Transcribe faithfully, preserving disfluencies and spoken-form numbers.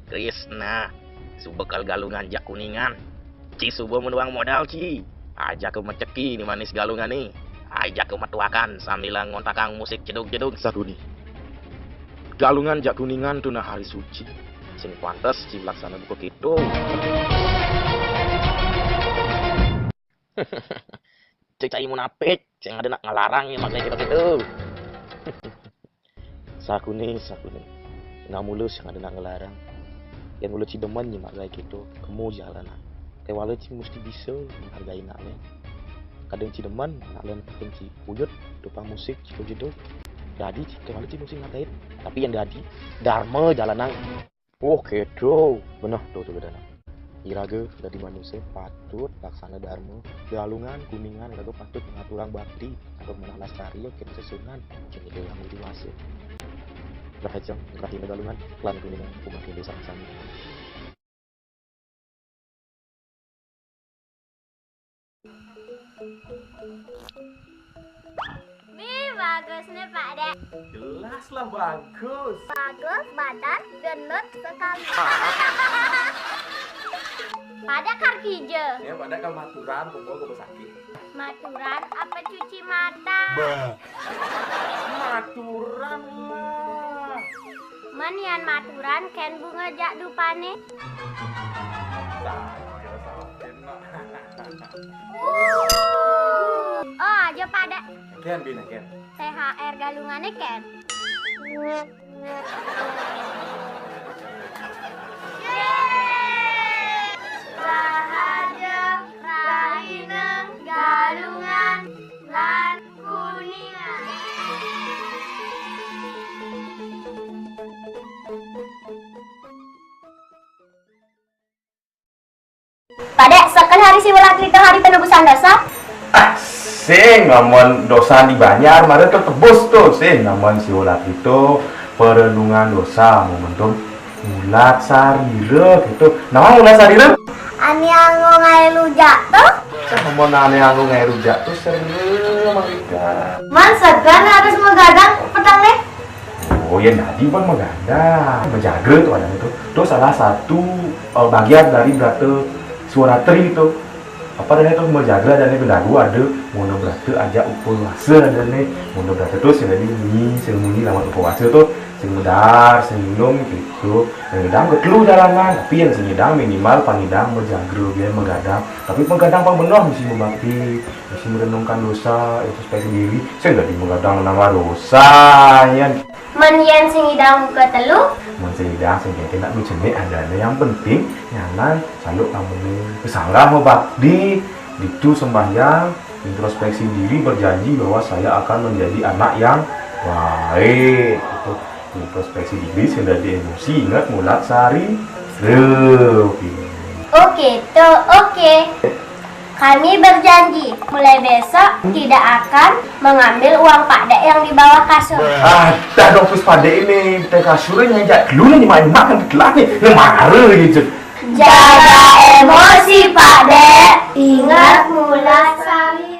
Krisna, suba ka Galungan jak Kuningan. Ci suba menuang modal, Ci. Ajaka maceki ni manis Galungan ni. Ajaka matuakan sambil ngontakang musik jedug-jedug. Sakuni. Galungan jak Kuningan tu nah hari suci. Sing pantes Ci laksana buka kéto. Cai munafik, sing ada nak ngelarang ya maknanya kita gitu. Sakuni, sakuni. Nah mula sing ada nak ngelarang. Yang mula Ci demen ya mak gaya gitu, kemu jalanan. Kewala Ci mesti bisa menghargai nak lain. Kadang Ci demen, nak lain penting Ci puyut, tukang musik, Ci puyut tu. Dadi Ci, kewala Ci mesti ngatain. Tapi yang dadi, dharma jalanan. Oh, kéto. Beneh to, to, Dana. Iraga dadi manusa patut laksana dharma, Galungan, Kuningan, iraga patut ngaturang bakti, antuk manah lestari, kéto sesuunan, sing Ida Hyang Widhi Wasa. Rahajeng, rahina Galungan, lan Kuningan, umat Ida sareng sami. Wih, bagus nih, Pak Dek. Jelas lah bagus. Bagus, badan gendut sekali. Pak Dek kar kija. Ya, Pak Dek kal maturan, kumpul ke sakit. Maturan apa cuci mata? Maturan lah. Men yan maturan kén bunga jak dupané. Saja, saja, Mak. Oh, aja Pak Dek. Kén, Bin, kén. T H R Galungané kén. Rahaja rahina Galungan lan Kuningan. Pak Dek, seken hari Siwala Trito hari penebusan dosa. Ah, sing, amun dosa di banjar, mara to tebus to, sing, amun Siwala Trito perenungan dosa, momentum mulat sarira gitu. Nah, mulat sarira? Ané anggo ngaé rujak to? Amun ané anggo ngaé rujak to, sarira mangkin. Man segan harus magadang petengné. Oh, yén dadi pan magadang, majagra to adané to. To salah satu, eh, bagian dari brata Swaratri to. Apa adané to majagra adané belagu ada, muna brata ajak upawasa adané, muna brata to sing dadi munyi, sing munyi lawan upawasa to, sing medar, sing nginum gitu. Sing ngidang ketelu jalanan, tapi yén sing ngidang minimal pangidang majagra biar magadang. Tapi magadang pang beneh mesti mabakti, mesti merenungkan dosa, introspeksi diri. Sing dadi magadang nambah dosa, yén. Men yén sing ngidang buka telu? Men sing ngidang sing kéné nak lu jenik adané yang penting nyanan saluk kamuné. Sanggah mabakti, ditu sembahyang, introspeksi diri, berjanji bahwa saya akan menjadi anak yang baik. Gitu. Introspeksi diri, sing dadi emosi, ingat mulat sarira. Oke. Oke, to, oke. Kami berjanji, mulai besok tidak akan mengambil uang Pak Dek yang di bawah kasur. Ah, dah dong, Pus Pak Dek ini, teh kasurnya ngajak dulu nih, nyemak-nyemak kan telat nih, ngemara gitu. Jaga emosi, Pak Dek. Ingat mulat sarira.